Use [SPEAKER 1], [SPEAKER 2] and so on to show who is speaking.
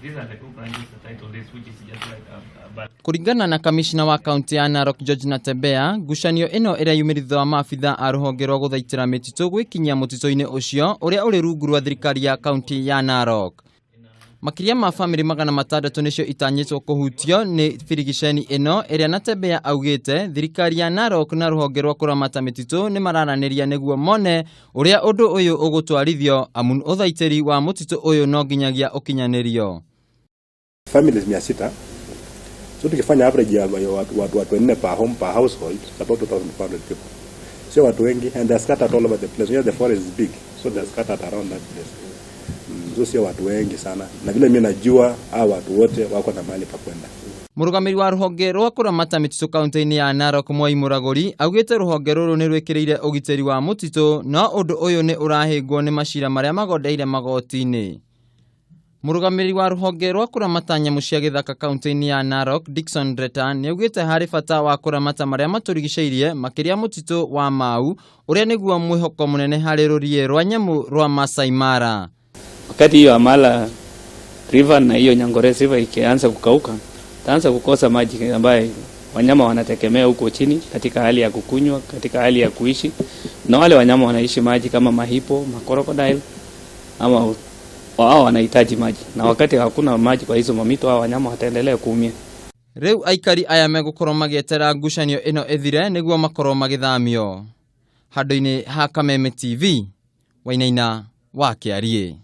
[SPEAKER 1] These are the two branches the title is, which is just like a
[SPEAKER 2] Kũringana na kamishna wa kaunti ya Narok George Natembeya, ngucanio ĩno ĩreyumĩririe thutha wa maabitha a rũhonge rwa gũthaitĩra mĩtitũ gwĩkinyia mũtitũ-inĩ ũcio ũrĩa ũrĩ rungu rwa thirikari ya kaunti ya Narok. Makĩria ma bamĩrĩ 600 nĩcio itanyĩtwo kũhutio nĩ birigiceni ĩno ĩrĩa Natembeya augĩte thirikari ya Narok na rũhonge rwa kũramata mĩtitũ nĩ mararanĩria nĩguo mone ũrĩa ũndũ ũyũ ũgũtwarithio amu ũthaitĩri wa mũtitũ ũyũ no nginyagia ũkinyanĩrio.
[SPEAKER 3] Families 600. So tukifanya average ya watu wanne per home, per household, it's about 2400 people. Sio watu wengi, and they're scattered all over the place. You know, the forest is big, so they're scattered around that place. So sio watu wengi sana, na vile mimi najua hao watu wote wako na mahali pa kwenda.
[SPEAKER 2] Mũrũgamĩrĩri wa rũhonge rwa kũramata mĩtitũ kaunti-inĩ ya Narok Mwai Mũragũri augĩte rũhonge rũrũ nĩ rwĩkĩrĩire ũgitĩri wa mũtitũ no ũndũ ũyũ nĩ ũrahĩngwo nĩ macira marĩa magondeire magoti-inĩ. Mũrũgamĩrĩri wa rũhonge rwa kũramata nyamũ cia gĩthaka kaunti-inĩ ya Narok Dickson Reta nĩ augĩte harĩ bata wa kũramata marĩa matũrigicĩirie makĩria mũtitũ wa Mau ũrĩa nĩguo mwĩhoko mũnene harĩ rũriĩ rwa nyamũ rwa Masai Mara.
[SPEAKER 4] Wakati hiyo Amala River na hiyo Nyangores River ikianza kukauka, taanza kukosa maji ambayo wanyama wanategemea huko chini katika hali ya kukunywa, katika hali ya kuishi, na wale wanyama wanaishi maji kama mahippo, macrocodile ama wao wanahitaji maji, na wakati hakuna maji kwa hizo mamito, hao wanyama wataendelea kuumia.
[SPEAKER 2] Rĩu aikari aya megũkorwo magĩetera ngucanio ĩno ĩthire nĩguo makorwo magĩthamio. Handũ-inĩ ha Kameme TV, Wainaina wa Kĩariĩ.